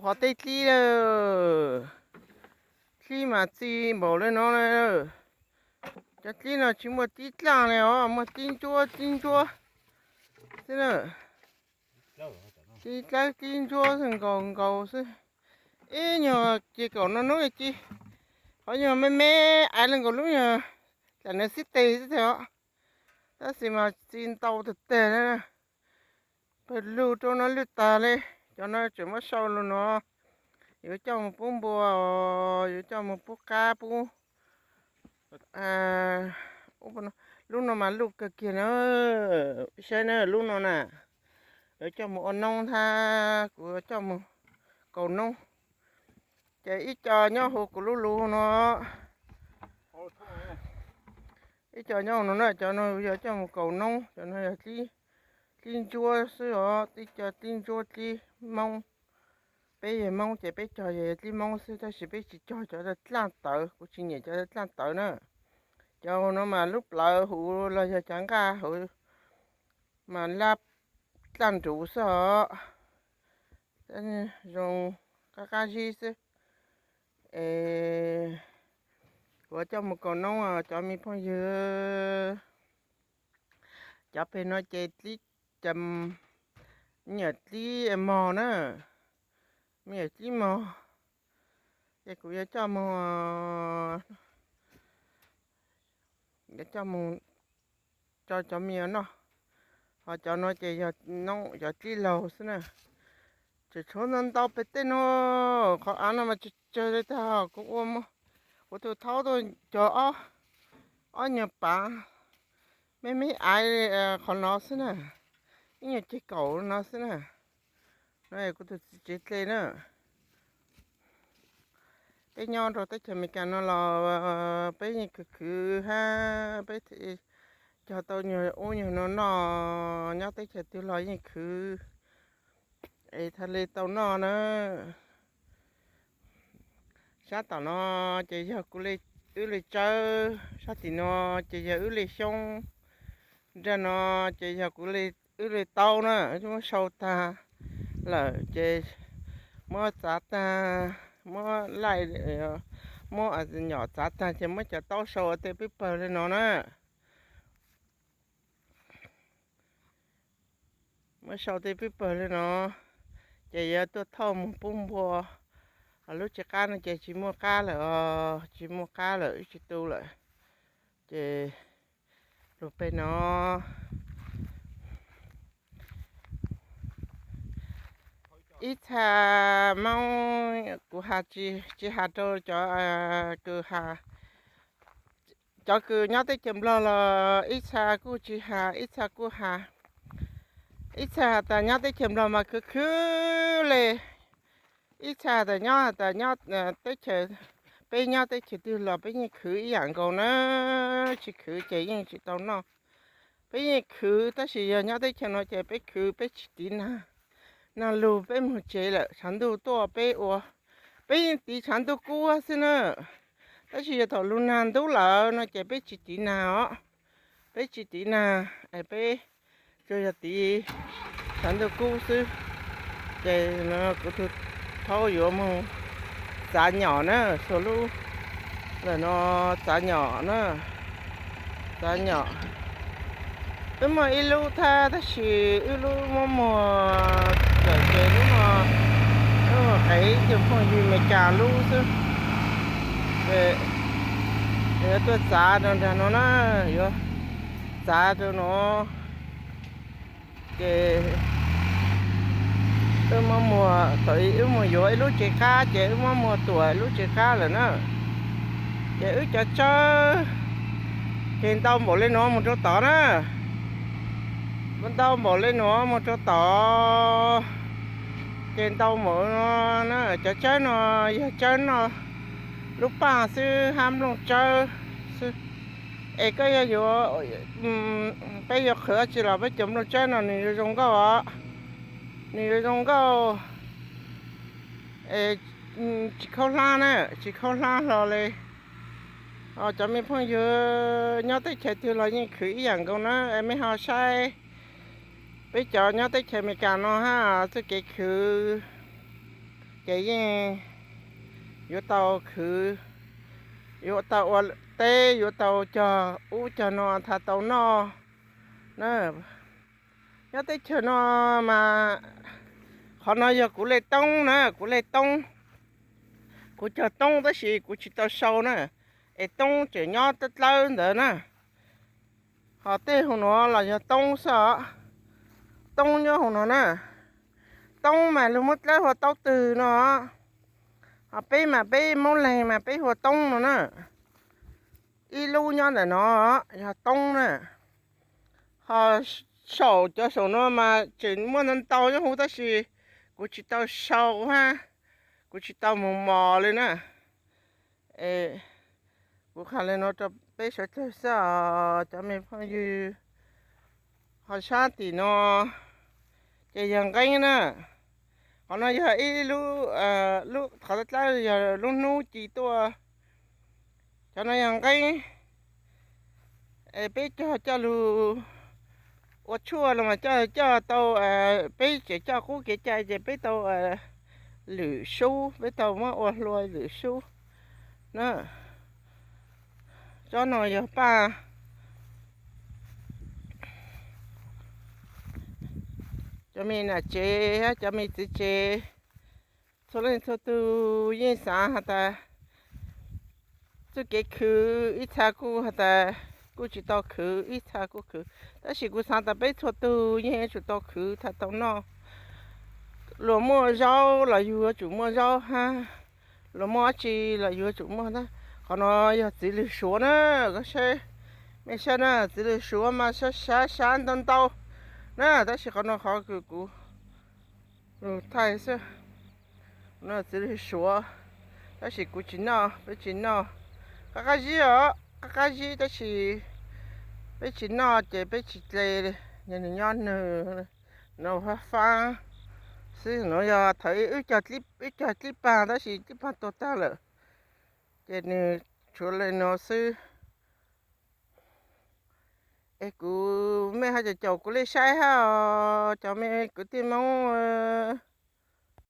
qhov tej dlib lawm. Dlib mas txi npaum li no na. Cov dlib no tsis muaj dlib dlaaj li os, muaj dlib ntsuab dlib ntsuab xwb na. Dlib dlawb dlib ntsuab xwb, nkaus nkaus xwb. Ib nyuag ces kaum no hnub ci, qhov nyuag me me aiv li nkaus lub nyuag dlaim nws xib teg xwb os. Tab sis mas txi ntau tag tag na. Pawg lug rau no lwj tag li. Cov no tseem muab sau lug no, yuav coj mus pub npua, yuav coj mus pub qab pub. Lub no mas luj kawg kiag na. Saib na, lub no na, yuav coj mus ua noob thiab, kuv yuav coj mus kaus noob. Ces ib co nyob hauv kuv lub lug no, ib co nyob hauv no na, cov no yog coj mus kaus noob, cov no yog dlib ntsuab xwb os, ib co dlib ntsuab dlib moob. Peb yog moob ces peb cog yog dlib moob xwb, tab sis peb tsis cog cov dlaaj tawv, kuv tsis nyiam cov dlaaj tawv na. Cov no mas lub plawv huv los yog cov nqaj huv mas lab dlaaj nruv xwb os. Zoo qab qab zib xwb. Es kuv coj mus kaus noob cov me phooj ywg. Cov peg no ces dlib, me nyuam dlib mog na, me nyuam dlib mog. Ces kuv yuav coj mus, yuav coj mus tso cov me nyuam noj. Ho cov no ces yog noob, cov dlib laug xwb na. Tseem tshuav ntau ntau pem tej no, qhov av no mas tsawg tsawg li tag. Kuv ua, kuv tus thaub tuaj cog ob, ob nyuag pav me me aiv qhov no xwb na, ib nyuag ceg kaum no xwb na. No kuv tus txiv tsev dlej na. Peb nyob rau teb chaws Amelikas no los peb yeej khwv khwv hab, peb cog tau nyuag ub nyuag no noj, nyob teb chaws twg los yeej khwv es thiaj li tau noj na. Sab tom no ces yog kuv, wb li tsawb, sab tim no ces yog wb li xyoob, nrag no ces yog kuv, wb li taub na, muab sau tag lawm ces muab txav tag, muab laij, muab nyom txav tag ces muab cov taub sau ua tej pib pawg li no na. Muab sau tej pib pawg li no, ces yuav tuaj thauj mus pub npua. Lub tsev qab no ces tsis muaj qab lawm os, tsis muaj qab lawm, wb tsis tu lawm. Ces lug peg no, ib txha Moob kuv has, tsis has rau cov kws has, cov kws nyob teb chaws Nplog los ib txha kuj tsis has, ib txha kuj has. Ib txha has tas nyob teb chaws Nplog mas khwv khwv li, ib txha has tas nyob, has tas nyob teb chaws, peb nyob teb chaws twg los peb yeej khwv ib yam nkaus na, tsis khwv ces yeej tsis tau noj. Peb yeej khwv tab sis yog nyob teb chaws no ces peb khwv peb tsis tiv nag, nag lug peb moog tsev lawm tshav ntuj tuaj peb ua, peb yeej tiv tshav ntuj kub xwb na. Tab sis yog thaum lug nag ntub lawm no ces peb tsis tiv nag os, peb tsis tiv nag, peb tsuas yog tiv tshav ntuj kub xwb. Ces kuv tus thaub yuav moog txav nyom na, txhua lub lawm no txav nyom na, txav nyom. Wb muaj ib lub thab tab sis wb lub muab muag lawm ces lub no wb mus qev ib tug phooj ywg Amelikas lub xwb. Ces yuav tuaj txav rau nraag no na, yuav txav rau no. Ces wb muab muag, thaum wb mus yuav ib lub tsev qab ces wb muab muag tuam lub tsev qab lawm na. Ces wb cov tsawb ces ntau npaum li no mus rau tod na, ntau npaum li no mus rau tod. Ces ntau npaum no na, cov tsawb no yog tsawb noj lub paaj xwb hab nplooj tsawb xwb. Es koj yog yuav, peb yuav qhwv dab tsi los peb cov nplooj tsawb no nws yuav zoo nkauj os, nws yuav zoo nkauj, tsis khaub hlab na, tsis khaub hlab hlo li. Cov me phooj ywg nyob teb chaws twg los yeej khwv ib yam nkaus na, es mej ho saib peb cov nyob teb chaws Amelikas no hab txuj kev khwv. ces yeej yuav tau khwv, yuav tau ua teb, yuav tau cog ub cog no thiaj tau noj na. Nyob teb chaws no mas qhov no yog kuv li toob na, kuv li toob. Kuv cog toob tab sis kuv tsis tau sau na, es toob tseem nyob dlawb dlawb ntawd na. Ho tej hauv no los yog toob xwb os, toob nyob hauv no na. Toob mas luag muab dlawb hu ua taub twg no, ho peb mas peb Moob Leeg mas peb hu ua toob no na. Ib lub nyob ntawm no yog toob na. Ho saum cov saum no mas tseem muaj ntau ntau nyob hauv tab sis kuv tsis tau sau hab, kuv tsis tau mus mos li na. Es kuv qha li no rau peb sawv daws xwb os cov me phooj ywg. Ho sab tim no ces yog nqeeb na. Qhov no yog ib lub, lub qhov dlawb dlawb yog lub hnub ci tuaj. Cov no yog nqeeb, es peb cog coj lug ua tshuaj los mas coj coj tau, peb tseem coj qub kev cai ces peb tau lwm sub, peb tau muab ua hlua lwm sub na. Tsob no yog paj, cov me nam tsev, cov me txiv tsev, txhua leej txhua tug yeej xav has tas txuj kev khwv ib txha kuj has tas kuj tsis tau khwv, ib txha kuj khwv, tab sis kuv xav tas peb txhua tug yeej yuav tsum tau khwv thiaj tau noj. Luag muaj zaub los yug yuav tsum muaj zaub hab, luag muaj dab tsi los yug yuav tsum muaj ntag. Qhov no yog txiv lws suav na, koj saib, mej saib na, txiv lws suav mas sab sab sab ntau ntau na, tab sis qhov no qhov kws kuv lug thaij xwb. No txiv lws suav, tab sis kuv tsis noj, peb tsis noj. Qab qab zib os, qab qab zib tab sis peb tsis noj ces peb tsis dle, nws nyob nws no fab fab xwb. No yog thaum wb cog dlib pag tab sis dlib pag tuag tag lawm, ces nws tshuav le no xwb. Es kuv mej ho caum caum kuv li saib hab os cov me kwv tij Moob.